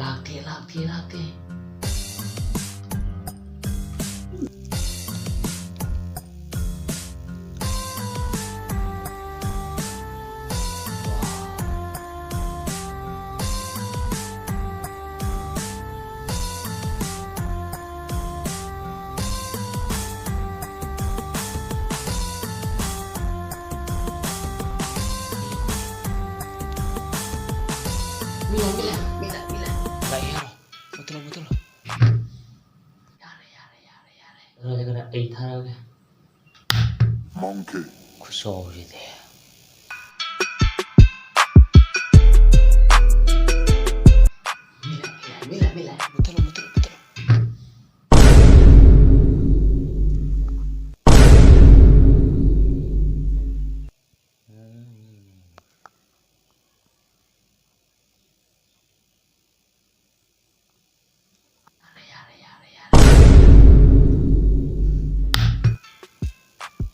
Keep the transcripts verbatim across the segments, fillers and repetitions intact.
ꯂꯥꯛꯇꯦ, ꯂꯥꯛꯇꯦ, ꯂꯥꯛꯇꯦ꯫ ꯃꯤ ꯂꯥꯛꯑꯦ, ꯃꯤ ꯂꯥꯛꯑꯦ, ꯃꯤ ꯂꯥꯛꯑꯦ, ꯃꯤ ꯂꯥꯛꯑꯦ꯫ ꯂꯥꯛꯑꯦ ꯍꯥꯏꯔꯣ? ꯃꯨꯠꯊꯠꯂꯣ, ꯃꯨꯠꯊꯠꯂꯣ꯫ ꯌꯥꯔꯦ, ꯌꯥꯔꯦ, ꯌꯥꯔꯦ, ꯌꯥꯔꯦ꯫ ꯀꯅꯥꯗ, ꯀꯅꯥ? ꯑꯩ ꯊꯥꯔꯛꯑꯒꯦ꯫ Monkey꯫ ꯈꯨꯆꯥꯎꯁꯤꯗꯤ꯫ ꯃꯤ ꯂꯥꯛꯑꯦ, ꯃꯤ ꯂꯥꯛꯑꯦ, ꯃꯤ ꯂꯥꯛꯑꯦ, ꯃꯤ ꯂꯥꯛꯑꯦ꯫ ꯃꯨꯠꯊꯠꯂꯣ, ꯃꯨꯠꯊꯠꯂꯣ, ꯃꯨꯠꯊꯠꯂꯣ꯫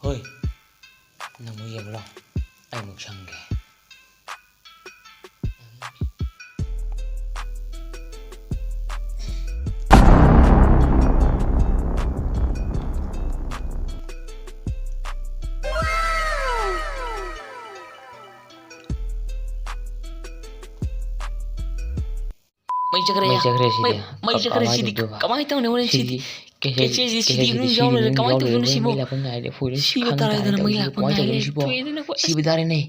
ꯍꯣꯏ, ꯅꯪ ꯑꯃꯨꯛ ꯌꯦꯡꯂꯣ, ꯑꯩ ꯑꯃꯨꯛ ꯁꯪꯒꯦ꯫ ꯃꯩ ꯆꯠꯈ꯭ꯔꯦ꯫ ꯃꯩ ꯆꯠꯈ꯭ꯔꯦ ꯁꯤꯗꯤ꯫ ꯃꯩ, ꯃꯩ ꯀ-, ꯆꯠꯈ꯭ꯔꯦ ꯀꯃꯥꯏꯅ ꯁꯤꯗꯤ꯫ ꯇꯧꯗꯣꯏꯕ? ꯀꯃꯥꯏꯅ ꯇꯧꯅꯤ ꯍꯣꯔꯦꯟ ꯁꯤꯗꯤ? ꯁꯤꯗꯤ ꯀꯩ-, ꯀꯩ-, ꯀꯩ-, ꯁꯤꯗꯤ ꯀꯩ-, ꯃꯅꯨꯡ ꯁꯤꯗꯤ ꯌꯥꯎ ꯂꯩꯔꯦ꯫ ꯃꯅꯨꯡ ꯀꯃꯥꯏꯅ ꯇꯧꯗꯣꯏꯅꯣ ꯁꯤꯕꯣ? ꯃꯩ ꯂꯥꯛꯄ ꯉꯥꯏꯔꯦ꯫ ꯍꯣꯔꯦꯟ ꯁꯤꯕ ꯈꯪ ꯇꯥꯔꯦꯗꯅ, ꯇꯥꯔꯦ꯫ ꯃꯩ ꯂꯥꯛꯄ ꯀꯃꯥꯏꯅ ꯉꯥꯏꯔꯦ꯫ ꯇꯧꯗꯣꯏꯅꯣ ꯁꯤꯕꯣ? ꯇꯣꯛꯑꯦꯗꯅꯀꯣ꯫ ꯁꯤꯕ ꯇꯥꯔꯦꯅꯦ꯫